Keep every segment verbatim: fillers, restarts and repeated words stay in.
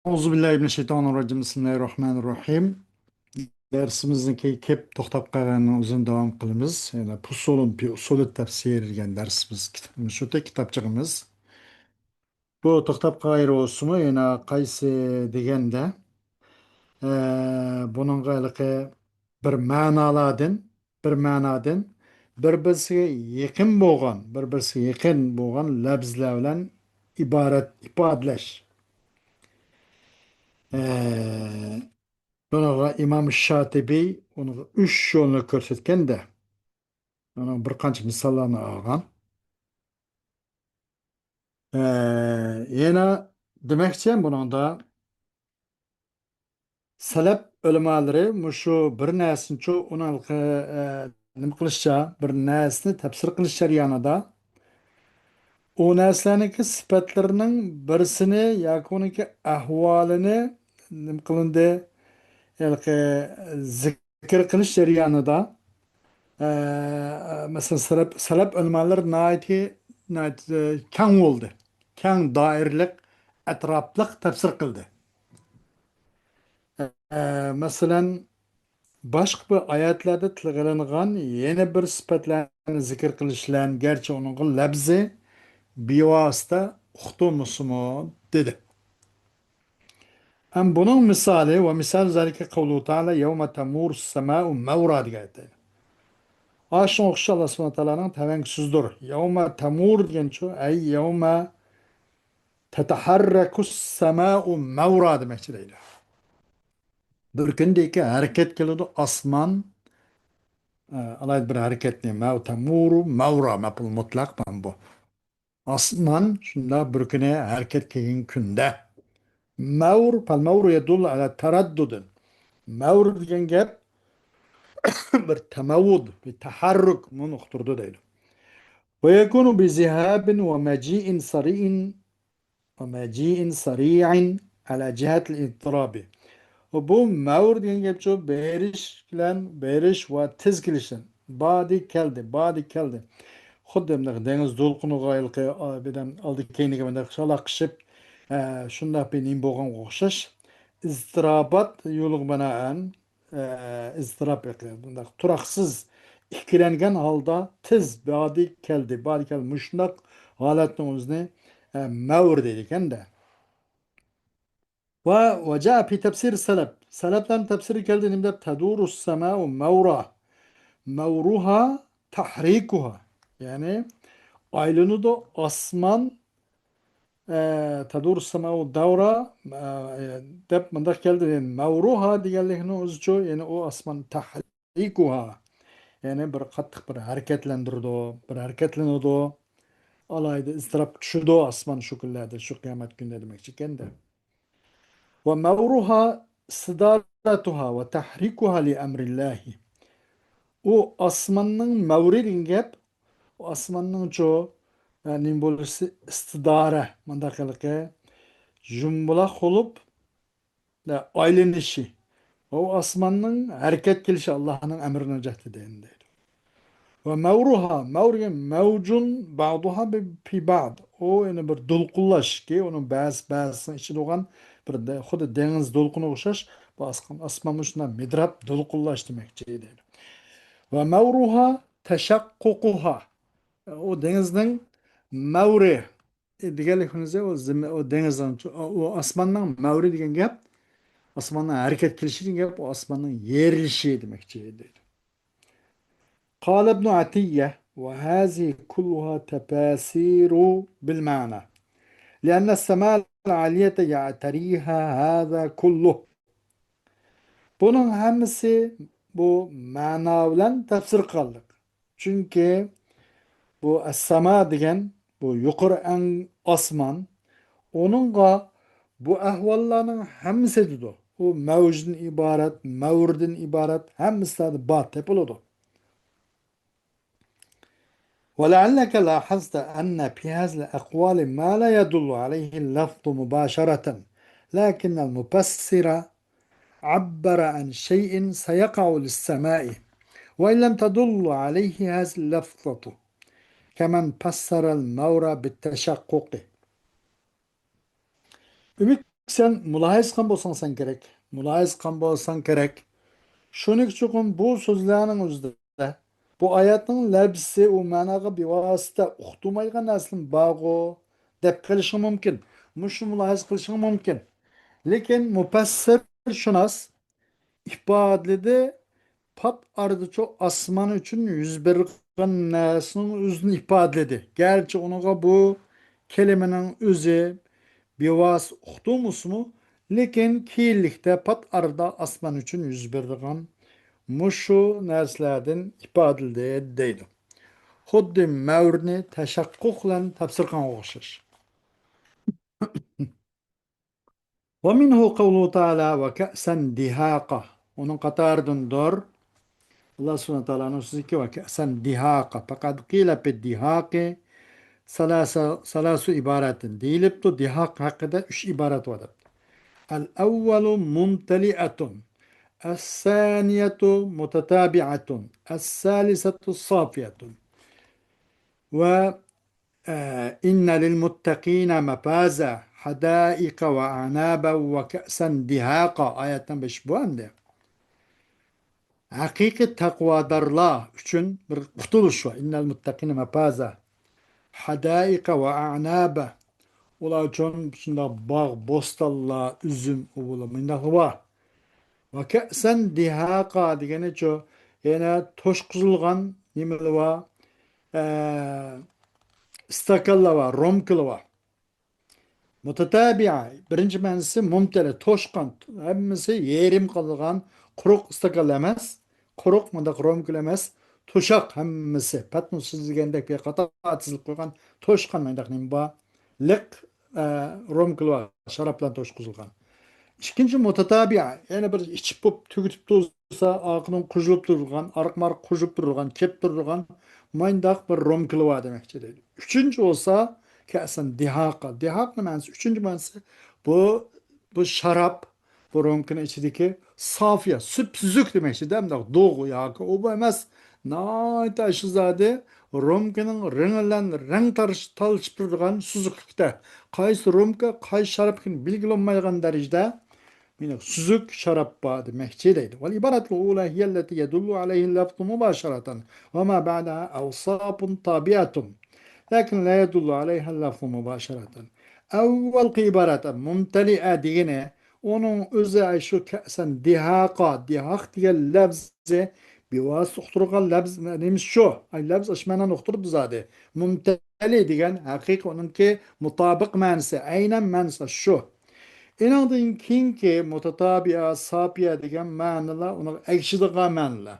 أعوذ بالله من الشيطان الرجيم. بسم الله الرحمن الرحيم. دەرسىمىزنىڭكى كېلىپ توختاپ قالغىنىنى ئۇزۇن داۋام قىلىمىز. يەنى فصول في أصول التفسير دېگەن دەرسىمىز، كىت-، شۇ كىتابچىقىمىز. بۇ توختاپ قالغان يېرى بولسىمۇ، يەنە قايسى دېگەندە، ئە، بۇنىڭغا ھېلىقى بىر مەنالاردىن، بىر مەنادىن بىر-بىرسىگە يېقىن بولغان، بىر-بىرسىگە يېقىن بولغان لەپزلەر بىلەن ئىبارەت ئىپادىلەش. ئە، بۇنىڭغا ئىمام شاتىبىي ئۇنىڭغا ئۈچ يولنى كۆرسەتكەندە، ئۇنىڭ بىر قانچە مىساللارنى ئالغان. ئە، يەنە دېمەكچى بۇنىڭدا، سەلەپ ئۆلىمالىرى مۇشۇ بىر نەرسىنىچۇ ئۇنىڭ، ئە، نېمە قىلىشچە، بىر نەرسىنى تەپسىر قىلىش جەريانىدا ئۇ نەرسىلەرنىڭكى سۈپەتلىرىنىڭ بىرسىنى ياكى ئۇنىڭكى ئەھۋالىنى نېمە قىلىندى؟ ھېلىقى زىكىر قىلىش جەريانىدا، ئە، مەسىلەن، سەلەپ، سەلەپ ئۆلىمالىرى ناھايىتى، ناھايىتى كەڭ بولدى. كەڭ دائىرىلىك، ئەتراپلىق تەپسىر قىلدى. ئە، مەسىلەن، باشقا بىر ئايەتلەردە تىلغا ئېلىنغان يەنە بىر سۈپەتلەرنى زىكىر قىلىش بىلەن، گەرچە ئۇنىڭغا لەپزى بىۋاسىتە ئۇقتۇرمىسىمۇ، دېدى. ھەم بۇنىڭ مىسالى، ومثال ذلك قوله تعالى يوم تمور السماء مورا دېگەن ئايەتتە. ئاشۇنىڭ ئوخشىشى ئاللا سۇبھانەھۇ ۋە تائالانىڭ تەۋەڭگە سۆزىدۇر. يوم تمور دېگەنچۇ، أي يوم تتحرك السماء مورا دېمەكچى دەيدۇ. بىر كۈندىكى ھەرىكەت كېلىدۇ، ئاسمان، ئە، ئالاھىدە بىر ھەرىكەتنى، مەۋ تەمۇرۇ مەۋرا، مەپئۇل مۇتلەق مانا بۇ. ئاسمان شۇنداق بىر كۈنى ھەرىكەت كەلگەن كۈندە. مەۋر، فالمور يدل على تردد. مەۋر دېگەن گەپ بىر تەمەۋۋۇد، بىر تەھەررۇك، بۇنى ئۇقتۇرىدۇ دەيدۇ. ويكون بذهاب ومجيء سريع ومجيء سريع على جهة الاضطراب. بۇ مەۋر دېگەن گەپچۇ، بېرىش بىلەن، بېرىش ۋە تېز كېلىشتىن. باردى، كەلدى، باردى، كەلدى. خۇددى مۇنداق دېڭىز دولقۇنىغا ھېلىقى، ئا، بىردەم ئالدى كەينىگە مۇنداق شالاققىشىپ، ئە، شۇنداق بىر نېمە بولغانغا ئوخشاش. ئىزتىرابات يولىغا بىنائەن، ئە، ئىزتىراپ، بۇنداق تۇراقسىز، ئىككىلەنگەن ھالدا تېز باردى، كەلدى، باردى، كەلدى. مۇشۇنداق ھالەتنىڭ ئۆزىنى، ئە، مەۋر دەيدىكەن-دە. ۋە، وجاء في تفسير السلف. سەلەپلەرنىڭ تەپسىرى كەلدى، نېمە دەپ؟ تدور السماء مورا. مورها تحريكها. يەنى ئايلىنىدۇ ئاسمان، ئە، تدور السماء دورا، ئە، دەپ مۇنداق كەلدى. مورها دېگەنلىكنىڭ ئۆزىچۇ، يەنى ئۇ ئاسمان تەھرىكۇھا. يەنى بىر قاتتىق بىر ھەرىكەتلەندۈرىدۇ، بىر ھەرىكەتلىنىدۇ. ئالاھىدە ئىزتىراپقا چۈشىدۇ ئاسمان شۇ كۈنلەردە، شۇ قىيامەت كۈنىدە دېمەكچى ئىكەن-دە. ۋە مەۋرۇھا ئىستىدارەتۇھا ۋە تەھرىكۇھا لىئەمرىللاھى. ئۇ ئاسماننىڭ مەۋرى دېگەن گەپ، ئۇ ئاسماننىڭچۇ، ئە، نېمە بولۇشى، ئىستىدارە، مۇنداق ھېلىقى جۇمبۇلاق بولۇپ، ئايلىنىشى، ئۇ ئاسماننىڭ ھەرىكەت قىلىشى ئاللاھنىڭ ئەمرىنىڭ جەھىتىدىن دەيدۇ. ۋە مەۋرۇھا، مەۋرۇ دېگەن مەۋجۇن بەزۇھا بى-، فى بەز. ئۇ يەنە بىر دولقۇنلاشكى، ئۇنىڭ بەزى، بەزىسىنىڭ ئىچىدە بولغان بىر دە-، خۇددى دېڭىز دولقۇنىغا ئوخشاش، بۇ ئاسمان، ئاسمان مۇشۇنداق مىدىراپ دولقۇنلاش دېمەكچى دەيدۇ. ۋە مەۋرۇھا تەشەققۇقۇھا. ئۇ دېڭىزنىڭ مەۋرى، ئى، دېگەنلىكىمىزدە ئۇ زېمىن، ئۇ دېڭىزنىڭ، ئۇ ئاسماننىڭ مەۋرى دېگەن گەپ، ئاسماننىڭ ھەرىكەت قىلىشى دېگەن گەپ، ئۇ ئاسماننىڭ يېرىلىشى دېمەكچى دەيدۇ. قال ابن عطية، وهذه كلها تفاسير بالمعنى، لأن السماء العالية يعتريها هذا كله. بۇنىڭ ھەممىسى بۇ مەنا بىلەن تەپسىر قىلىنلىق. چۈنكى بۇ ئەسساما دېگەن بۇ يۇقىرى ئەڭ ئاسمان، ئۇنىڭغا بۇ ئەھۋاللارنىڭ ھەممىسى دېدى. ئۇ مەۋجدىن ئىبارەت، مەۋردىن ئىبارەت، ھەممىسىلەردە بار، تېپىلىدۇ. ولعلك لاحظت أن في هذه الأقوال ما لا يدل عليه اللفظ مباشرة، لكن المفسر عبر عن شيء سيقع للسماء، وإن لم تدل عليه هذه اللفظة، كمن فسر المور بالتشقق. ئۈمىد سەن مۇلاھىزە قىلغان بولساڭ سەن كېرەك. مۇلاھىزە قىلغان بولساڭ كېرەك. شۇنىڭ چوقۇم بۇ سۆزلەرنىڭ ئۆزىدە بۇ ئايەتنىڭ لەپزى ئۇ مەناغا بىۋاسىتە ئۇقتۇرمايدىغان نەرسىلەر بارغۇ دەپ قېلىشىڭ مۇمكىن. مۇشۇنى مۇلاھىزە قىلىشىڭ مۇمكىن. لېكىن مۇپەسسىرشۇناس ئىپادىلىدى، پات ئارىدىچۇ ئاسمان ئۈچۈن يۈز بېرىدىغان نەرسىنىڭ ئۆزىنى ئىپادىلىدى. گەرچە ئۇنىڭغا بۇ كەلىمىنىڭ ئۆزى بىۋاسىتە ئۇقتۇرمىسىمۇ، لېكىن كېيىنلىكتە پات ئارىدا ئاسمان ئۈچۈن يۈز بېرىدىغان مۇشۇ نەرسىلەردىن ئىپادىلىدى دەيدۇ. خۇددى مەۋرنى تەشەققۇق بىلەن تەپسىر قىلغانغا ئوخشاش. ومنه قوله تعالى وكأسا دهاقا. ئۇنىڭ قاتارىدىندۇر ئاللا سۇبھانەھۇ ۋە تائالانىڭ سۆزىكى، وكأسا دهاقا. فقد قيل في الدهاق ثلاث، ثلاث عبارات. دېيىلىپتۇ، دىھاق ھەققىدە ئۈچ ئىبارەت بار دەپتۇ. الأول ممتلئة، الثانية متتابعة، الثالثة صافية. ۋە ئە، إن للمتقين مفازا، حدائق وأعنابا وكأسا دهاقا. ئايەتنىڭ بېشى بۇ ئەمدى. ھەقىقىي تەقۋادارلار ئۈچۈن بىر قۇتۇلۇش بار. إن للمتقين مفازا، حدائق وأعنابا. ئۇلار ئۈچۈن شۇنداق باغ، بوستانلار، ئۈزۈم، ئۇۋىلار، مۇنداقلار بار. ۋە كەئسەن دىھاقا دېگىنىچۇ، يەنە توشقۇزۇلغان نېمىلەر بار؟ ئە، ئىستاكانلار بار، رومكىلار بار. مۇتەتابىئە، بىرىنچى مەنىسى مۇمتەلى، توشقان، ھەممىسى يېرىم قالغان، قۇرۇق ئىستاكانلار ئەمەس، قۇرۇق مۇنداق رومكىلار ئەمەس، توشاق ھەممىسى، پەتنۇسسىز دېگەندەك بىر قاتار تىزىلىپ قويغان توشقان مۇنداق نېمە بار؟ لىق، ئە، رومكىلار بار، شاراب بىلەن توشقۇزۇلغان. ئىككىنچى مۇتەتابىئە، يەنە بىر ئىچىپ بولۇپ تۈگىتىپ تۇرسا، ئارقىدىن قۇژۇلۇپ تۇرىدىغان، ئارقىمۇ ئارقا قۇژۇلۇپ تۇرىدىغان، كېلىپ تۇرىدىغان مانداق بىر رومكىلار بار دېمەكچى دەيدۇ. ئۈچىنچى بولسا، كەئسەن دىھاقا. دىھاقنىڭ مەنىسى، ئۈچىنچى مەنىسى، بۇ، بۇ شاراب، بۇ رومكىنىڭ ئىچىدىكى سافىيە، سۈپسۈزۈك دېمەكچىدە، ئەمدى دوغ ياكى ئۇ بۇ ئەمەس، ناھايىتى ئاشۇ زادى رومكىنىڭ رېڭى بىلەن رەڭ تارش-، تالىشىپ تۇرىدىغان سۈزۈكلۈكتە. قايسى رومكا، قايسى شارابكىنى بىلگىلى بولمايدىغان دەرىجىدە مانا سۈزۈك شاراب بار دېمەكچى دەيدۇ. والعبارة الأولى هي التي يدل عليها اللفظ مباشرة، وما بعدها أوصاف تابعة. لكن لا يدل عليها اللفظ مباشرة. ئەۋۋەلقى ئىبارەت، مۇمتەلىئە دېگىنى، ئۇنىڭ ئۆزى شۇ كەئسەن دىھاقا، دىھاق دېگەن لەپزى بىۋاسىتە ئۇقتۇرغان لەپز نېمىسى شۇ؟ ئاي، لەپز ئاشۇ مەنانى ئۇقتۇرىدۇ زادى. مۇمتەلى دېگەن ھەقىقىي ئۇنىڭكى مۇتابىق مەنىسى، ئەينەن مەنىسى شۇ. ئېنىڭدىن كېيىنكى مۇتەتابىئە، ساپىيە دېگەن مەنىلەر ئۇنىڭغا ئەگىشىدىغان مەنىلەر.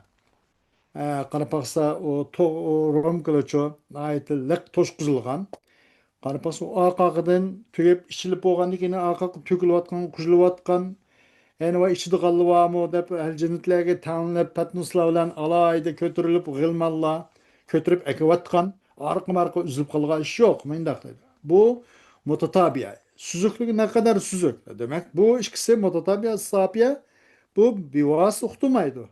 ئە، قاراپ باقسا، ئۇ تو-، ئۇ رومكىلىچۇ ناھايىتى لىق توشقۇزۇلغان. قاراپ باقسا، ئۇ ئارقىدىن تۈگۈپ، ئىچىلىپ بولغاندىن كېيىن ئارقىغا تۆكۈلۈۋاتقان، قۇژۇلۇۋاتقان، يەنە ۋاي ئىچىدىغانلار بارمۇ دەپ، ئەھلى جەننەتلەرگە تەڭلەپ، پەتنۇسلار بىلەن ئالاھىدە كۆتۈرۈلۈپ، غىلمانلار كۆتۈرۈپ ئەكىۋاتقان، ئارقىمۇ ئارقا ئۈزۈلۈپ قالغان ئىش يوق، مۇنداق دەيدۇ. بۇ مۇتەتابىئە. سۈزۈكلۈكى نەقەدەر سۈزۈك. دېمەك، بۇ ئىككىسى مۇتەتابىئە، ساپىيە، بۇ بىۋاسىتە ئۇقتۇرمايدۇ.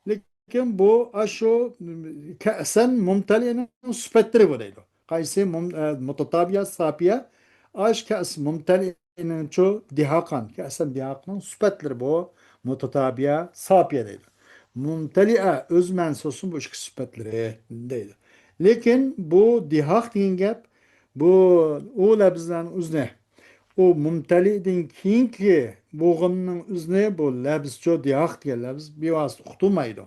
لېكىن بۇ ئاشۇ كەئسەن مۇمتەلىئنىڭ سۈپەتلىرى بۇ دەيدۇ. قايسى مۇم-، ئە، مۇتەتابىئە، ساپىيە؟ ئاش كەئس مۇمتەلىئنىڭچۇ دىھاقان، كەئسەن دىھاقنىڭ سۈپەتلىرى بۇ مۇتەتابىئە، ساپىيە دەيدۇ. مۇمتەلىئە ئۆز مەنىسى بولسۇن، بۇ ئىككى سۈپەتلىرى دەيدۇ. لېكىن بۇ دىھاق دېگەن گەپ، بۇ ئۇ لەپزلەرنىڭ ئۆزىنى ئۇ مۇمتەلىدىن كېيىنكى بوغۇمنىڭ ئۆزىنى بۇ لەپزچۇ دىھاق دېگەن لەپز بىۋاسىتە ئۇقتۇرمايدۇ.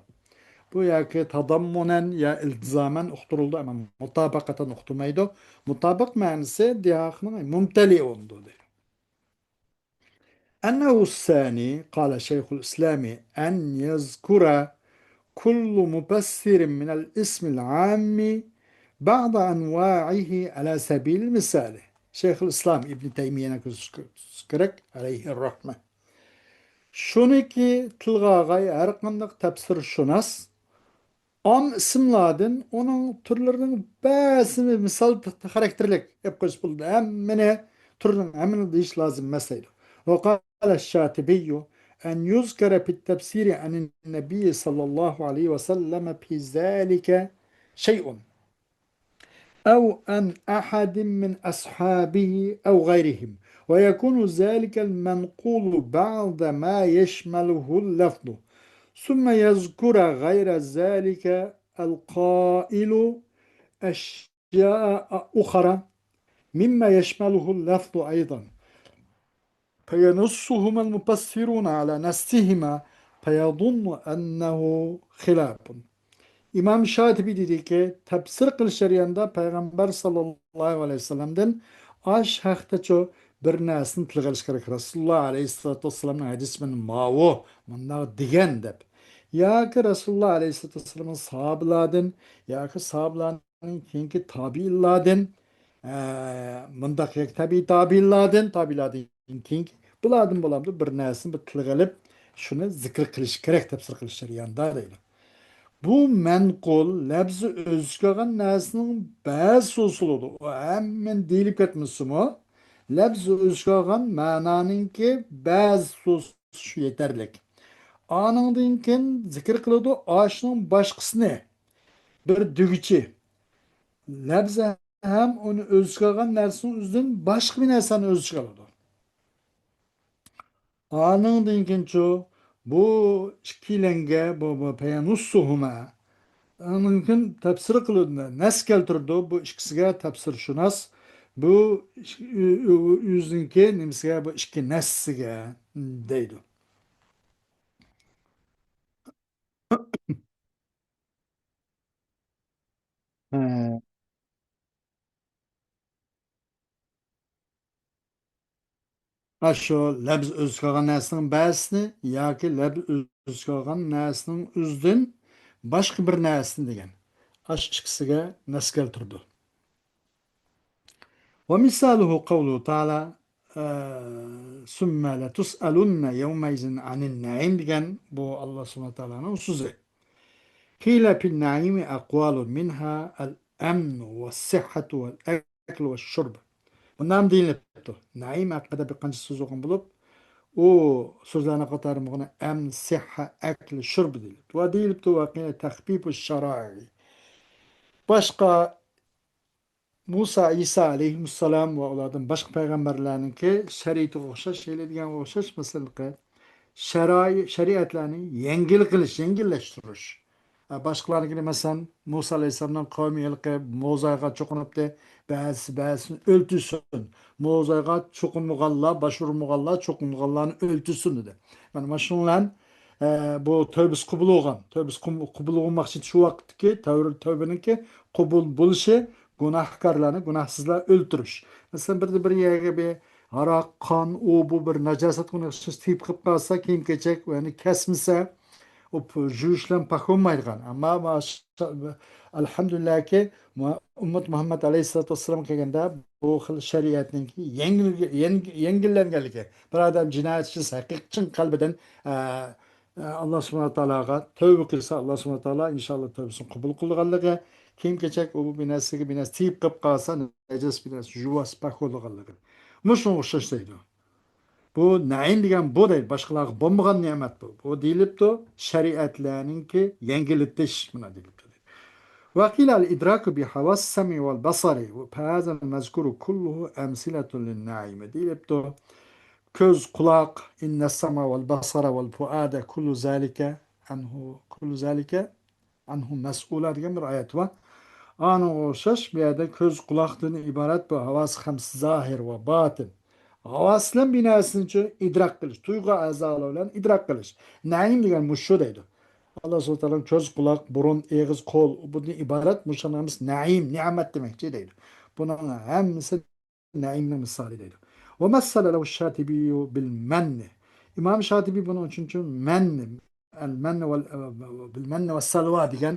بۇ ياكى تاداممۇنەن يا ئىلتىزامەن ئۇقتۇرۇلىدۇ، ئەمما مۇتابىقەتەن ئۇقتۇرمايدۇ. مۇتابىق مەنىسى دىھاقنىڭ مۇمتەلى بولىدۇ دەيدۇ. أنه الثاني، قال شيخ الإسلام، أن يذكر كل مفسر من الاسم العام بعض أنواعه على سبيل المثال. شيخ الإسلام ابن تيمية كرك عليه الرحمة. شۇنىكى تىلغا ئالغاي ھەر قانداق تەپسىرشۇناس ئام ئىسىملاردىن ئۇنىڭ تۈرلىرىنىڭ بەزىسىنى مىسال خاراكتېرلىك ئېلىپ قويسا بولىدۇ. ھەممىنى، تۈرنىڭ ھەممىنى دېيىش لازىم ئەمەس دەيدۇ. وقال الشاطبي أن يذكر في التفسير عن النبي صلى الله عليه وسلم في ذلك شيء. أو عن أحد من أصحابه أو غيرهم، ويكون ذلك المنقول بعد ما يشمله اللفظ، ثم يذكر غير ذلك القائل أشياء أخرى مما يشمله اللفظ أيضا، فينصهما المفسرون على نصهما فيظن أنه خلاف. ئىمام شاتىبى دېدىكى، تەپسىر قىلىش جەريانىدا پەيغەمبەر ساللاللاھۇ ئەلەيھى ۋەسەللەمدىن ئاش ھەقتىچۇ بىر نەرسىنى تىلغا ئېلىش كېرەك. رەسۇلۇللا ئەلەيھىسسالاتۇ ۋەسسالامنىڭ ھەدىسى ماۋۇ، مۇنداق دېگەن دەپ. ياكى رەسۇلۇللا ئەلەيھىسسالاتۇ ۋەسسالامنىڭ ساھابىلاردىن ياكى ساھابىلارنىڭ كېيىنكى تابىئىنلاردىن، ئە، مۇنداق ياكى تەبىئىي تابىئىنلاردىن، تابىئىنلاردىن كېيىنكى بۇلاردىن بولامدۇ بىر نەرسىنى بىر تىلغا ئېلىپ، شۇنى زىكىر قىلىش كېرەك، تەپسىر قىلىش جەريانىدا دەيدۇ. بۇ مەنقۇل لەپزى ئۆزى كەلگەن نەرسىنىڭ بەزىسى بولىدۇ. ئۇ ھەممىنى دېيىلىپ كەتمىسىمۇ، لەپزى ئۆزى كەلگەن مەنانىڭكى بەزىسى شۇ يېتەرلىك. ئانىڭدىن كېيىن زىكىر قىلىدۇ ئاشۇنىڭ باشقىسىنى. بىر دېگۈچى لەپزى ھەم ئۇنى ئۆز ئىچىگە ئالغان نەرسىنىڭ ئۆزىدىن باشقا بىر نەرسىنى ئۆز ئىچىگە ئالىدۇ. ئانىڭدىن كېيىنچۇ بۇ ئىككىلەنگە، بۇ، بۇ پەيەنۇسسۇھۇما، ئاندىن كېيىن تەپسىر قىلىدۇ، نەس كەلتۈرىدۇ. بۇ ئىككىسىگە تەپسىرشۇناس، بۇ ئۆ-، ئۆ-، ئۆزىنىڭكى نېمىسىگە، بۇ ئىككى نەسسىگە دەيدۇ. ھە. ئاشۇ لەپز ئۆز كەلگەن نەرسىنىڭ بەزىسىنى ياكى لەپز ئۆز كەلگەن نەرسىنىڭ ئۆزىدىن باشقا بىر نەرسىنى دېگەن. ئاشۇ ئىككىسىگە نەس كەلتۈرىدۇ. ومثاله قوله تعالى، ئە، ثم لتسألن يومئذ عن النعيم دېگەن بۇ ئاللا سۇبھانەھۇ ۋە تائالانىڭ سۆزى. قيل في النعيم أقوال منها الأمن والصحة والأكل والشرب. بۇنداق دېيىلىپتۇ. نەئىم ھەققىدە بىر قانچە سۆز بولغان بولۇپ، ئۇ سۆزلەرنىڭ قاتارىدا بولغان ئەمن، سىھھە، ئەكل، شۇرب دېيىلىپتۇ. ۋە دېيىلىپتۇ، ۋە قىيل تەخپىپۇ شارائى. باشقا مۇسا، ئىسا ئەلەيھىمۇسسالام ۋە ئۇلاردىن باشقا پەيغەمبەرلەرنىڭكى شەرىئىتىگە ئوخشاش، شەرىئەتلەرنى يەڭگىل قىلىش، يەڭگىللەشتۈرۈش. ھە، باشقىلارنىڭكىنى، مەسىلەن، مۇسا ئەلەيھىسسالامنىڭ قەۋمى ھېلىقى موزايغا چوقۇنۇپتۇ، بەزىسى بەزىسىنى ئۆلتۈرسۇن، موزايغا چوقۇنمىغانلار، باش ئۇرمىغانلار، چوقۇنغانلارنى ئۆلتۈرسۇن دېدى. مانا، مانا شۇنىڭ بىلەن، ئە، بۇ تەۋبىسى قوبۇل بولغان، تەۋبىسى قوم-، قوبۇل بولماقچى شۇ ۋاقىتتىكى تەۋر-، تەۋبىنىڭكى قوبۇل بولۇشى گۇناھكارلارنى گۇناھسىزلار ئۆلتۈرۈش. مەسىلەن، بىردە بىر يەرگە بىر ھاراق، قان، ئۇ بۇ بىر ناجاسەت قۇنۇقسىز تېگىپ قېلىپ قالسا، كىيىم-كېچەك ئۇنى كەسمىسە، ئۇ پ-، يۇيۇش بىلەن پاك بولمايدىغان. ئەمما ما-، ئەلھەمدۇلىللاھكى، مۇ-، ئۈممەت مۇھەممەد ئەلەيھىسسالاتۇ ۋەسسالام كەلگەندە بۇ خىل شەرىئەتنىڭكى يەڭگىل-، يەڭ-، يەڭگىللەنگەنلىكى. بىر ئادەم جىنايەت ئىشلىسە، ھەقىقىي چىن قەلبىدىن، ئە، ئە، ئاللا سۇبھانەھۇ ۋە تائالاغا تەۋبە قىلسا، ئاللا سۇبھانەھۇ ۋە تائالا ئىنشائاللا تەۋبىسىنى قوبۇل قىلىدىغانلىقى، كىيىم-كېچەك ئۇ بۇ بىر نەرسىگە بىر نەرسە تېگىپ قېلىپ قالسا، نەجىس بىر نەرسە يۇۋاس پاك بولىدىغانلىقى. مۇشۇنىڭغا ئوخشاش دەيدۇ. بۇ نەئىم دېگەن بۇ دەيدۇ، باشقىلارغا بولمىغان نېمەت بۇ. بۇ دېيىلىپتۇ، شەرىئەتلەرنىڭكى يەڭگىللىتىش، مۇنۇ دېيىلىپتۇ. وقيل الإدراك بحواس السمع والبصر، فهذا المذكور كله أمثلة للنعيم دېيىلىپتۇ. كۆز، قۇلاق، إن السمع والبصر والفؤاد كل ذلك عنه، كل ذلك عنه مسؤول دېگەن بىر ئايەت بار. ئانىڭغا ئوخشاش بۇ يەردە كۆز، قۇلاقتىن ئىبارەت بۇ ھاۋاسى خەمسە زاھىر ۋە باتىن. ھاۋاس بىلەن بىر نەرسىنى ئىدراك قىلىش، تۇيغۇ ئەزالار بىلەن ئىدراك قىلىش. نەئىم دېگەن مۇشۇ دەيدۇ. ئاللا سۇبھانەھۇ ۋە تائالا كۆز، قۇلاق، بۇرۇن، ئېغىز، قول، بۇندىن ئىبارەت، مۇشۇنىڭ ھەممىسى نەئىم، نېمەت دېمەكچى دەيدۇ. بۇنىڭ ھەممىسى نەئىمنىڭ مىسالى دەيدۇ. ومثل له الشاطبي بالمن. ئىمام شاتىبى بۇنىڭ ئۈچۈن مەن، ئەل مەن ۋەل، بىل مەن ۋە سەلۋا دېگەن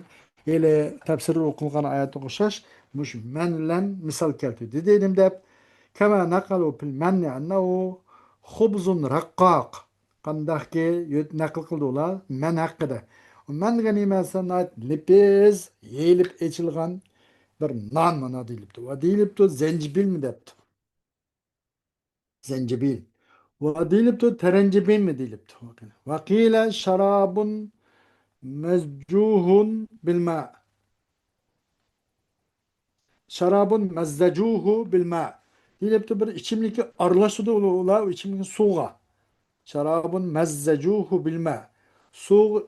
ھېلى تەپسىرى ئوقۇلغان ئايەتكە ئوخشاش مۇشۇ مەن بىلەن مىسال كەلتۈردى دېدىم دەپ. كما نقلوا في المن أنه خبز رقاق. قانداقكى يۆت-، نەقىل قىلدى ئۇلار مەن ھەققىدە. مەن دېگەن نېمە دېسە، ناھايىتى لىپىز، يېيىلىپ ئېچىلغان بىر نان مانا دېيىلىپتۇ. ۋە دېيىلىپتۇ، زەنجىبىلمۇ دەپتۇ. زەنجىبىل. ۋە دېيىلىپتۇ، تەرەنجىبىلمۇ دېيىلىپتۇ. وقيل شراب ممزوج بالماء. شراب مزجوه بالماء دېيىلىپتۇ، بىر ئىچىملىككە ئارىلاشتۇردى ئۇلار، ئۇلار ئۇ ئىچىملىكنى سۇغا. شراب مزجوه بالماء. سۇغا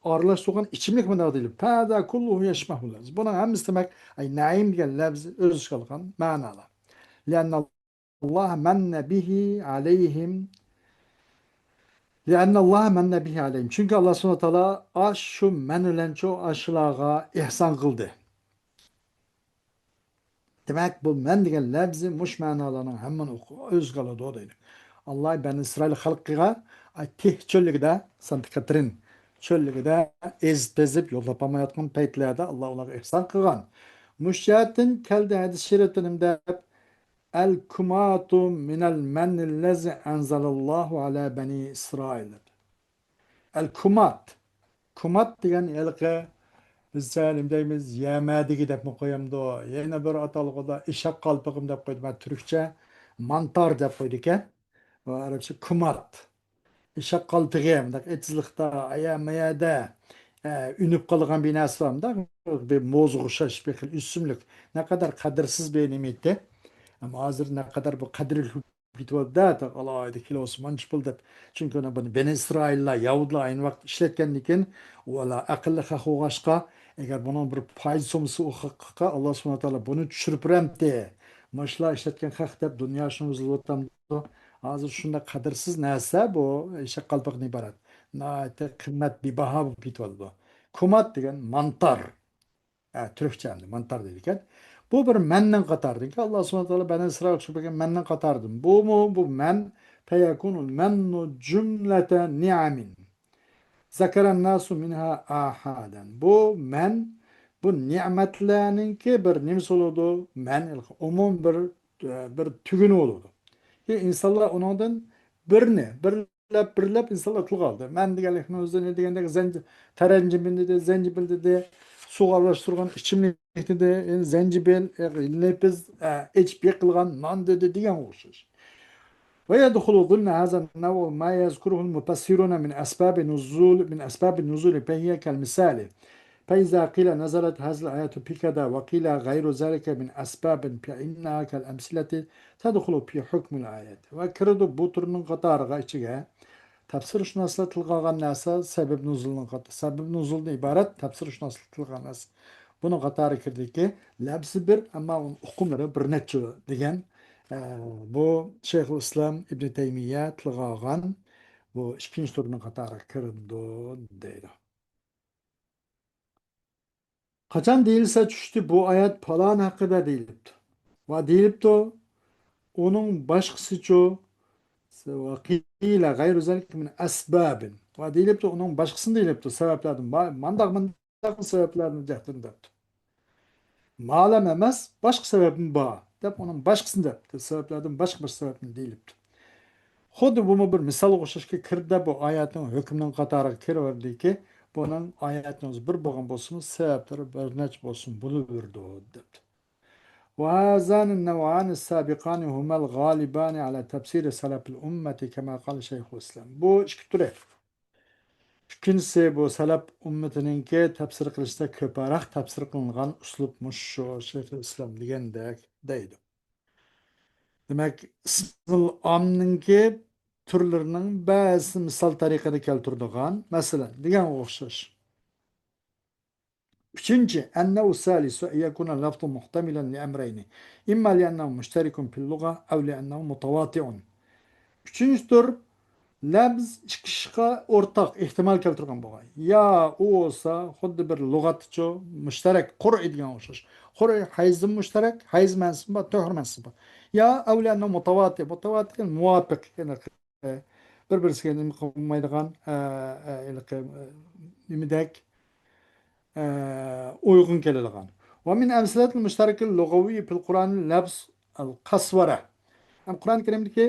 ئارىلاشتۇرغان ئىچىملىك مۇنداق دېيىلىپ، فهذا كله يشمله اللفظ. بۇنىڭ ھەممىسى دېمەك، ئەي نەئىم دېگەن لەپزى ئۆز ئىچىگە ئالغان مەنالار. لأن الله من به عليهم. لأن الله من به عليهم. چۈنكى ئاللا سۇبھانەھۇ ۋە تائالا ئاشۇ مەن بىلەن شۇ ئاشۇلارغا ئېھسان قىلدى. دېمەك، بۇ مەن دېگەن لەپزى مۇشۇ مەنالارنىڭ ھەممىنى ئۆز ئىچىگە ئالىدۇ دەيدۇ. ئاللا بەنى ئىسرائىل خەلقىگە، ئاي، تىھ چۆللۈكىدە، سانت كاترىن چۆللۈكىدە ئېزىپ-تېزىپ يول تاپالمايۋاتقان پەيتلەردە ئاللا ئۇلارغا ئېھسان قىلغان. مۇشۇ جەھەتتىن كەلدى ھەدىس شېرىپتىن دەپ، الكمات من المن الذي أنزل الله على بني إسرائيل. ئەل كۇمات. كۇمات دېگەن ھېلىقى بىزچە نېمە دەيمىز، يەمەدىگى دەپمۇ قويامدۇ؟ يەنە بىر ئاتالغۇدا ئېشەك قالپىقىم دەپ قويدى. مانا تۈركچە مانتار دەپ قويىدىكەن. ئۇ ئەرەبچە كۇمات. ئېشەك قالپىقى، مۇنداق ئېتىزلىقتا، ئايا-مايادا، ئە، ئۈنۈپ قالغان بىر نەرسە بار، مۇنداق بىر موزىغا ئوخشاش بىر خىل ئۆسۈملۈك. نەقەدەر قەدىرسىز بىر نېمە ئىدى. ئەمما ھازىر نەقەدەر بۇ قەدىرلىك كېتىۋاتىدۇ، ئالاھىدە كىلوسى مانچە پۇل دەپ. چۈنكى ئۇنى بۇنى بەنى ئىسرائىللار، يەھۇدىيلار ئەينى ۋاقىتتا ئىشلەتكەندىن كېيىن، ئۇلار ئەقىللىق خەق بولغاچقا، ئەگەر بۇنىڭ بىر پايدىسى بولمىسا، ئۇ خەققە ئاللا سۇبھانەھۇ ۋە تائالا بۇنى چۈشۈرۈپ بېرەمتى؟ ماشۇلار ئىشلەتكەن خەق دەپ دۇنيا شۇنى بۇزۇلۇۋاتامدۇ؟ ھازىر شۇنداق قەدىرسىز نەرسە بۇ، ئېشەك قالپىقىدىن ئىبارەت. ناھايىتى قىممەت، بىباھا بولۇپ كېتىۋاتىدۇ. كۇمات دېگەن مانتار. ھە، تۈركچە ئەمدى مانتار دەيدىكەن. بۇ بىر مەننىڭ قاتارىدىكەن. ئاللا سۇبھانەھۇ ۋە تائالا بەنى ئىسرائىل ئۈچۈن بەرگەن مەننىڭ قاتارىدىن. بۇمۇ، بۇ مەن، فيكون المن جملة نعم ذكر الناس منها آحادا. بۇ مەن، بۇ نېمەتلەرنىڭكى بىر نېمىسى بولىدۇ. مەن، ئومۇم بىر، بىر تۈگۈنى بولىدۇ. كېيىن ئىنسانلار ئۇنىڭدىن بىرنى، بىر بىرلەپ، بىرلەپ ئىنسانلار تىلغا ئالدى. مەن دېگەنلىكنىڭ ئۆزى نېمە دېگەندەك، زەنج-، تەرەنجىبىن دېدى، زەنجىبىل دېدى، سۇغا ئارىلاشتۇرغان ئىچىملىك دېدى، يەنى زەنجىبىل، يەنى نېپىز، ئە، ئېچىپ يېقىلغان نان دېدى دېگەن ئوخشاش. ويدخل ضمن هذا النوع ما يذكره المفسرون من أسباب نزول، من أسباب النزول، فهي كالمثال. فإذا قيل نزلت هذه الآية في كذا وقيل غير ذلك من أسباب فإنها كالأمثلة تدخل في حكم الآية. ۋە كىرىدۇ بۇ تۈرنىڭ قاتارىغا، ئىچىگە تەپسىرشۇناسلار تىلغا ئالغان نەرسە سەۋەب نۇزۇلنىڭ قات-، سەۋەب نۇزۇلدىن ئىبارەت تەپسىرشۇناسلار تىلغا ئالغان نەرسە. بۇنىڭ قاتارىغا كىردىكى، لەپزى بىر، ئەمما ئۇنىڭ ئۇقۇملىرى بىر نەچچە دېگەن، ئە، بۇ شەيخۇل ئىسلام ئىبنى تەيمىيە تىلغا ئالغان بۇ ئىككىنچى تۈرنىڭ قاتارىغا كىرىدۇ دەيدۇ. قاچان دېيىلسە چۈشتى بۇ ئايەت پالان ھەققىدە دېيىلىپتۇ. ۋە دېيىلىپتۇ، ئۇنىڭ باشقىسىچۇ؟ وقيل غير ذلك من أسباب. ۋە دېيىلىپتۇ، ئۇنىڭ باشقىسىنى دېيىلىپتۇ، سەۋەبلەردىن. ما-، مانداق، مانداق سەۋەبلەردىن جەھەتتىن دەپتۇ. مالەم ئەمەس، باشقا سەۋەبمۇ بار دەپ، ئۇنىڭ باشقىسىنى دەپتۇ. سەۋەبلەردىن باشقا بىر سەۋەبنى دېيىلىپتۇ. خۇددى بۇمۇ بىر مىسالغا ئوخشاشكى كىردى، بۇ ئايەتنىڭ ھۆكمىنىڭ قاتارىغا كىرىۋەردىكى، بۇنىڭ ئايەتنىڭ ئۆزى بىر بولغان بولسىمۇ، سەۋەبلىرى بىر نەچچە بولسۇن، بولۇۋېرىدۇ، دەپتۇ. وهذان النوعان السابقان هما الغالبان على تفسير سلف الأمة كما قال شيخ الإسلام. بۇ ئىككى تۈرى. ئىككىنچىسى، بۇ سەلەپ ئۈممىتىنىڭكى تەپسىر قىلىشتا كۆپرەك تەپسىر قىلىنغان ئۇسلۇب مۇشۇ، شەيخۇل ئىسلام دېگەندەك دەيدۇ. دېمەك، ئىسمۇل ئامنىڭكى تۈرلىرىنىڭ بەزىسىنى مىسال تەرىقىدە كەلتۈرىدىغان، مەسىلەن، دېگەنگە ئوخشاش. ئۈچىنچى، أنه الثالث أن يكون اللفظ محتملا لأمرين، إما لأنه مشترك في اللغة أو لأنه متواطئ. ئۈچىنچى تۈر، لەپز ئىككى ئىشقا ئورتاق ئېھتىمال كەلتۈرگەن بولغاي. يا ئۇ بولسا خۇددى بىر لۇغەتتىچۇ مۇشتەرەك، قۇرئى دېگەن ئوخشاش. قۇرئى ھەيزدىن مۇشتەرەك، ھەيز مەنىسى بار، تۆھۈر مەنىسى بار. يا أو لأنه متواطئ، متواطئ دېگەن مۇۋاپىق، يەنى بىر-بىرسىگە نېمە قىلمايدىغان، ئە، ئە، ھېلىقى، ئە، نېمىدەك، ئە، ئۇيغۇن كېلىدىغان. ومن أمثلة المشترك اللغوي في القرآن لفظ القسورة. ھەم قۇرئان كەرىمدىكى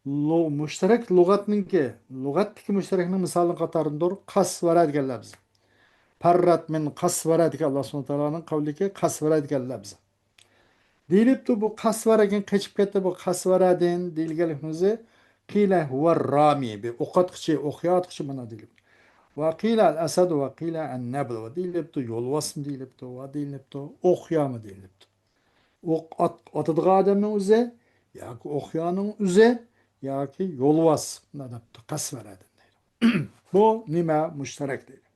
لۇ-، مۇشتەرەك لۇغەتنىڭكى، لۇغەتتىكى مۇشتەرەكنىڭ مىسالىنىڭ قاتارىدىندۇر قەسۋەرە دېگەن لەپز. فرت من قسورة دېگەن ئاللا سۇبھانەھۇ ۋە تائالانىڭ قەۋلىدىكى قەسۋەرە دېگەن لەپز. دېيىلىپتۇ، بۇ قەسۋەرە دېگەن قېچىپ كەتتى، بۇ قەسۋەرەدىن دېيىلگەنلىكىمىزى، قىلە ھۇۋە رامى، بىر ئوق ئاتقۇچى، ئوق ياۋاتقۇچى مانا دېيىلىپتۇ. ۋە قىلە ئەل ئەسەد ۋە قىلە ئەن نەبل ۋە دېيىلىپتۇ، يولۋاسمۇ دېيىلىپتۇ، ۋە دېيىلىپتۇ، ئوق يامۇ دېيىلىپتۇ. ئوق ئات-، ئاتىدىغان ئادەمنىڭ ئۆزى، ياكى ئوقيانىڭ ئۆزى، ياكى يولۋاس. مۇنداق دەپتۇ، قەسۋەرەدىن دەيدۇ. بۇ نېمە؟ مۇشتەرەك دەيدۇ.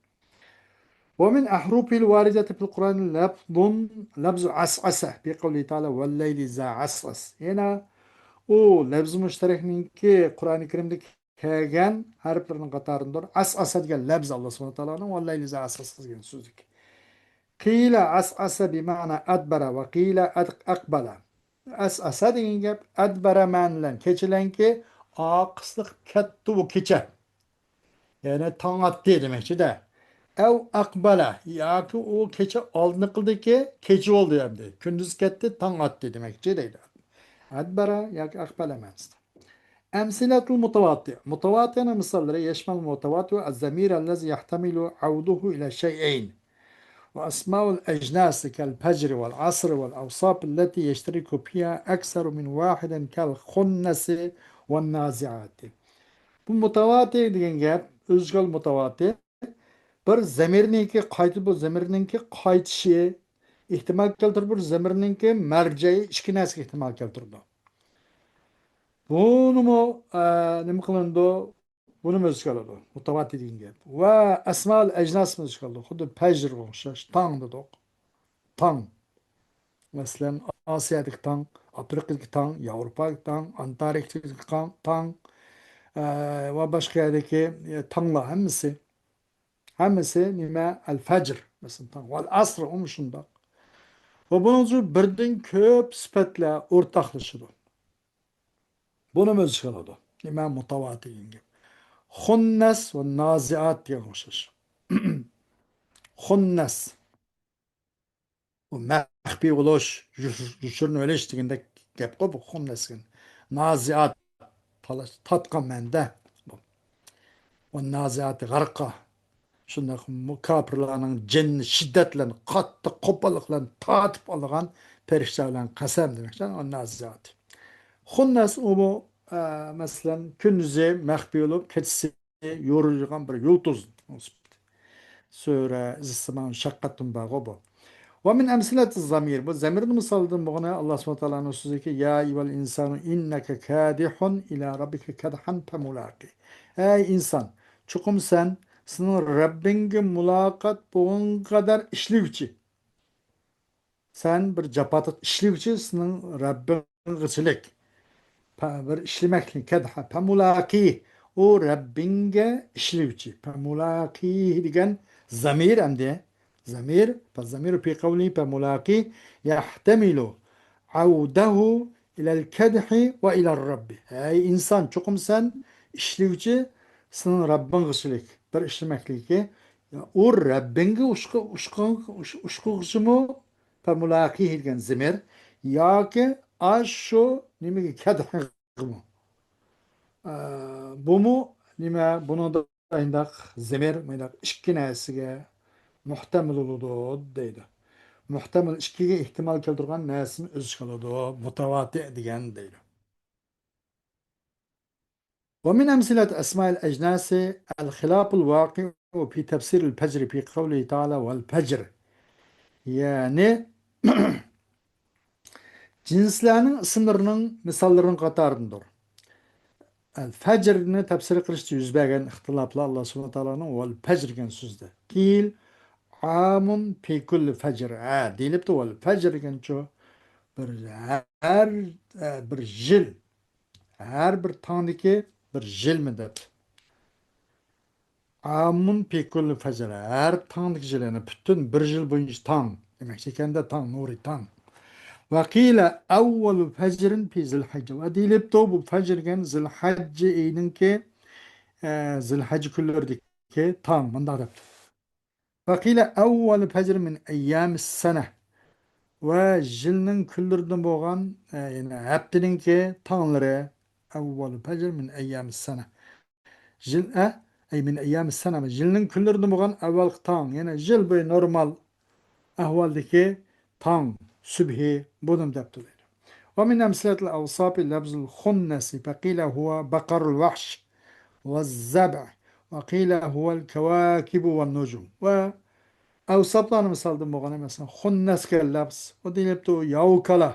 ومن أحرفه الواردة في القرآن لفظ، لفظ عسعس في قوله تعالى: والليل إذا عسعس. يەنە ئۇ لەفزى مۇشتەرەكنىڭكى قۇرئانى كەرىمدە كەلگەن ھەرپلىرىنىڭ قاتارىدىندۇر. ئەسئەسە دېگەن لەپز ئاللا سۇبھانەھۇ ۋە تائالانىڭ ۋەللەيلى ئىزا ئەسئەس دېگەن سۆزلۈك. قيل عسعس بمعنى أدبر وقيل أد-، أقبل. ئەسئەسە دېگەن گەپ ئەدبەرە مەنىلەن، كېچىلەنكى ئارقىسىغا كەتتى ئۇ كېچە. يەنى تاڭ ئاتتى دېمەكچىدە. ئەۋ ئەقبەلە، ياكى ئۇ كېچە ئالدىنى قىلدىكى، كېچە بولدى ئەمدى. كۈندۈز كەتتى، تاڭ ئاتتى دېمەكچى دەيدۇ. ئەدبەرە ياكى ئەقبەلە مەنىسىدە. أمثلة المتواطئ. مۇتەۋاتىرنىڭ مىساللىرى: يشمل المتواطئ الضمير الذي يحتمل عوده إلى شيئين، وأسماء الأجناس كالفجر والعصر والأوصاف التي يشترك فيها أكثر من واحد كالخنس والنازعات. بۇ مۇتەۋاتىر دېگەن گەپ، ئۆزى مۇتەۋاتىر، بىر زەمىرنىڭكى قايتا، بۇ زەمىرنىڭكى قايتىشى ئېھتىمال كەلتۈرىدۇ، بىر زەمىرنىڭكى مەرجەئى، ئىككى نەرسىگە ئېھتىمال كەلتۈرىدۇ. بۇنىمۇ، ئە، نېمە قىلىنىدۇ؟ بۇنىمۇ ئۆز ئىچىگە ئالىدۇ. مۇتەۋاتىر دېگەن گەپ. ۋە ئەسمائۇل ئەجناسمۇ ئۆز ئىچىگە ئالىدۇ. خۇددى پەجرغا ئوخشاش، تاڭ دېدۇق. تاڭ. مەسىلەن، ئاسىيادىكى تاڭ، ئافرىقىدىكى تاڭ، ياۋروپادىكى تاڭ، ئانتاركتىكىدىكى تاڭ، تاڭ، ئە، ۋە باشقا يەردىكى، ئە، تاڭلار ھەممىسى. ھەممىسى نېمە؟ ئەل-فەجر. مەسىلەن، تاڭ. ۋەل-ئەسر، ئۇمۇ شۇنداق. ۋە بۇنىڭ ئۈچۈن بىردىن كۆپ سۈپەتلەر ئورتاقلىشىدۇ. بۇنىمۇ ئۆز ئىچىگە ئالىدۇ. نېمە؟ مۇتەۋاتىر دېگەن گەپ. خۇننەس ۋە نازىئات دېگەن ئوخشاش. خۇننەس. بۇ مەخپىي بولۇش، يوش-، يوشۇرۇنۇۋېلىش دېگەندەك گەپقۇ بۇ خۇننەس دېگەن. نازىئات، تالاش، تارتقان مەنىدە. ۋە نازىئاتى غەرقا. شۇنداق مۇ-، كاپىرلارنىڭ جېنىنى شىددەت بىلەن، قاتتىق قوپاللىق بىلەن تارتىپ ئالىدىغان پەرىشتە بىلەن قەسەم دېمەكچى، ۋە نازىئاتى. خۇننەس ئۇمۇ، ئە، مەسىلەن، كۈندۈزى مەخپىي بولۇپ، كېچىسى يورۇلغان بىر يۇلتۇز. سۈرە ئىززىمان شەققەتتىن بارغۇ بۇ. ۋە مىن ئەمسىلەتىز زەمىر. بۇ زەمىرنىڭ مىسالىدىن بولغىنى ئاللا سۇبھانەھۇ ۋە تائالانىڭ سۆزىكى، يا ئەييۇھەل ئىنسانۇ ئىننەكە كادىھۇن ئىلا رەببىكە كەدھەن فەمۇلاقى. ئەي ئىنسان، چوقۇم سەن سېنىڭ رەببىڭگە مۇلاقات بولغانغا قەدەر ئىشلىگۈچى. سەن بىر جاپا تارتىپ ئىشلىگۈچى سېنىڭ رەببىڭغىچىلىك. پە-، بىر ئىشلىمەكلىك، كەدھە، پەمۇلاقى، ئۇ رەببىڭگە ئىشلىگۈچى. پەمۇلاقى دېگەن زەمىر ئەمدى. زەمىر، فالضمير في قوله فملاقيه يحتمل عوده إلى الكدح وإلى الرب. ئەي ئىنسان، چوقۇم سەن ئىشلىگۈچى سېنىڭ رەببىڭغىچىلىك. بىر ئىشلىمەكلىكى، ئۇ رەببىڭگە ئۇشقۇ-، ئۇشقۇ-، ئۇش-، ئۇشقۇغۇچىمۇ؟ فملاقيه دېگەن زەمىر ياكى ئاشۇ نېمىگە كەدھىغىمۇ؟ ئە، بۇمۇ نېمە؟ بۇنىڭدا مۇنداق زەمىر مۇنداق ئىككى نەرسىگە مۇھتەمىل بولىدۇ دەيدۇ. مۇھتەمىل ئىككىگە ئېھتىمال كەلتۈرگەن نەرسىنى ئۆز ئىچىگە ئالىدۇ. مۇتەۋاتىر دېگەن دەيدۇ. ومن أمثلة أسماء الأجناس الخلاف الواقع في تفسير الفجر في قوله تعالى والفجر. يەنى جىنسلەرنىڭ ئىسىملىرىنىڭ مىساللىرىنىڭ قاتارىدىندۇر. ئەل-فەجرنى تەپسىر قىلىشتا يۈز بەرگەن ئىختىلاپلار ئاللا سۇبھانەھۇ ۋە تائالانىڭ ۋەل فەجر دېگەن سۆزىدە. قىل عامۇن في كل فجر. ھە، دېيىلىپتۇ، ۋەل فەجر دېگەنچۇ بىر ھەر، ھە، بىر يىل، ھەر بىر تاڭدىكى بىر يىلمۇ دەپ. عامۇن في كل فجر، ھەر تاڭدىكى يىل، يەنى پۈتۈن بىر يىل بويىچە تاڭ دېمەكچى ئىكەندە، تاڭ نۇرى تاڭ. وقيل أول فجر في ذي الحجة. ۋە دېيىلىپتۇ، بۇ فەجر دېگەن زىلھەججە ئېيىنىڭكى، ئە، زىلھەججە كۈنلىرىدىكى تاڭ، مۇنداق دەپتۇ. وقيل أول فجر من أيام السنة. ۋە يىلنىڭ كۈنلىرىدىن بولغان، ئە، يەنى ھەپتىنىڭكى تاڭلىرى. أول فجر من أيام السنة. يىل، ئە، أي من أيام السنة. يىلنىڭ كۈنلىرىدىن بولغان ئەۋۋەلقى تاڭ، يەنى يىل بويى نورمال ئەھۋالدىكى تاڭ، سۈبھى، بۇنىمۇ دەپتۇ دەيدۇ. ومن أمثلة الأوصاف لفظ الخنس فقيل هو بقر الوحش والضبع وقيل هو الكواكب والنجوم. ۋە ئەۋساپلارنى مىسالدىن بولغان، مەسىلەن، خۇننەس دېگەن لەپز، ئۇ دېيىلىپتۇ، ياۋۇكالا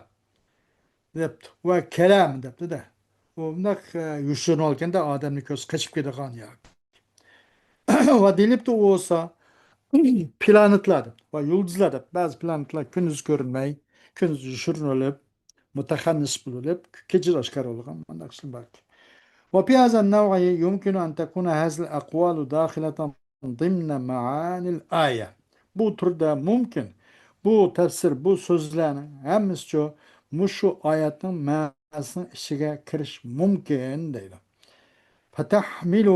دەپتۇ ۋە كەلەم دەپتۇ-دە. ئۇ مۇنداق، ئە، يوشۇرۇن ئالغاندا ئادەمنى كۆز قېچىپ كېتىدىغان ياكى. ۋە دېيىلىپتۇ بولسا، پلانېتلار دەپ ۋە يۇلدۇزلار دەپ، بەزى پلانېتلار كۈندۈز كۆرۈنمەي، كۈندۈز يوشۇرۇن ئۆلۈپ، مۇتەخەننىس بولۇپ، كېچىدە ئاشكارا بولغان مۇنداق ئىشلار بار. وفي هذا النوع يمكن أن تكون هذه الأقوال داخلة ضمن معاني الآية. بۇ تۈردە مۇمكىن. بۇ تەپسىر، بۇ سۆزلەرنىڭ ھەممىسىچۇ مۇشۇ ئايەتنىڭ مەنىسىنىڭ ئىچىگە كىرىش مۇمكىن دەيدۇ. فتحمل،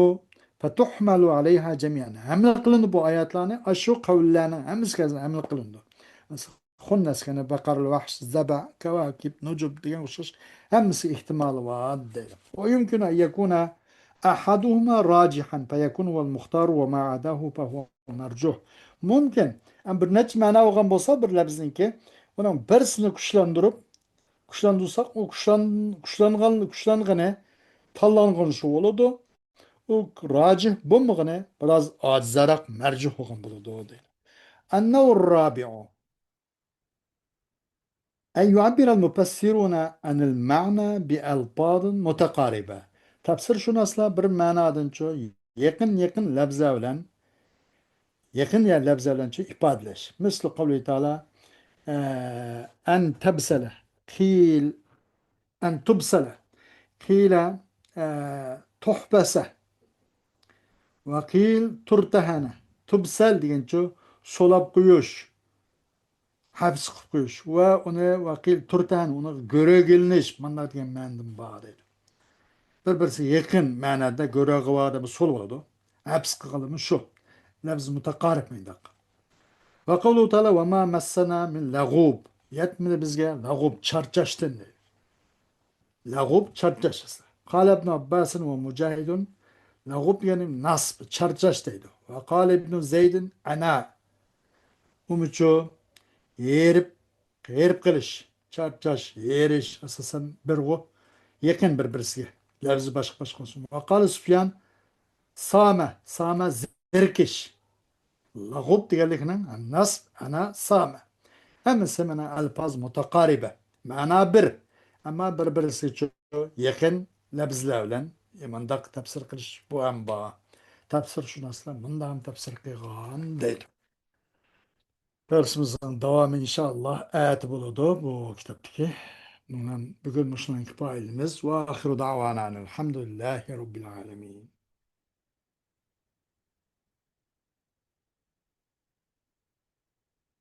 فتحمل عليها جميعا. ھەملە قىلىنىدۇ بۇ ئايەتلەرنى، ئاشۇ قەۋللەرنىڭ ھەممىسىگە ھەملە قىلىنىدۇ. خۇننەس دېگەن بەقەر، ۋەھش، زەبە، كەۋاكىب، نۇجۇم دېگەن ئوخشاش ھەممىسى ئېھتىمالى بار دەيدۇ. ويمكن أن يكون أحدهما راجحا فيكون هو المختار وما عداه فهو مرجوح. مۇمكىن، ئەم، بىر نەچچە مەنا بولغان بولسا بىر لەپزنىڭكى، ئۇنىڭ بىرسىنى كۈچلەندۈرۈپ، كۈچلەندۈرسەك، ئۇ كۈچلەن-، كۈچلەنگەن، كۈچلەنگىنى تاللانغىنى شۇ بولىدۇ. ئۇ راجىھ بولمىغىنى بىراز ئاجىزراق، مەرجۇھ بولغان بولىدۇ دەيدۇ. النوع الرابع أن يعبر المفسرون عن المعنى بألفاظ متقاربة. تەپسىرشۇناسلار بىر مەنادىنچۇ يېقىن، يېقىن لەپزلەر بىلەن، يېقىن يە-، لەپزلەر بىلەنچۇ ئىپادىلەش. مثل قوله تعالى، ئە، أن تبسل، قيل أن تبسل، قيل، ئە، تحبس، وقيل ترتهن. تبسل دېگەنچۇ سولاپ قويۇش، ھەپس قىلىپ قويۇش ۋە ئۇنى، وقيل ترتهن، ئۇنىڭغا گۆرۈگە ئېلىنىش، مانا دېگەن مەنىدىن بار دەيدۇ. بىر-بىرسىگە يېقىن مەنىدە گۆرۈگە بار دەپ سول بولىدۇ. ھەپس قىلغىنىمۇ شۇ. لەپزى مۇتەقارىب مۇنداق. وقوله تعالى وما مسنا من لغوب. يەتمىدى بىزگە لەغۇب، چارچاشتىن دەيدۇ. لەغۇب، چارچاش. قال ابن عباس ومجاهد، لەغۇب دېگەن نەسب، چارچاش دەيدۇ. وقال ابن زيد عناء. ئۇمۇچۇ ھېرىپ، ھېرىپ قېلىش، چارچاش، ھېرىش، ئاساسەن بىرغۇ، يېقىن بىر-بىرسىگە. لەپزى باشقا-باشقا بولسۇن. وقال سفيان سامة، سامة زېرىكىش. لەغۇب دېگەنلىكنىڭ نەسب، ئەنە، سامە. ھەممىسى مانا ئەلپاز مۇتەقارىبە. مەنا بىر. ئەمما بىر-بىرسىگە يېقىن لەپزلەر بىلەن مۇنداق تەپسىر قىلىش بۇ ھەم بار. تەپسىرشۇناسلار مۇنداق تەپسىر قىلغان دەيدۇ. دەرسىمىزنىڭ داۋامى ئىنشائاللا ئەتە بولىدۇ بۇ كىتابتىكى. بۈگۈن مۇشۇنىڭ كىپايىلىمىز. وآخر دعوانا أن الحمد لله رب العالمين.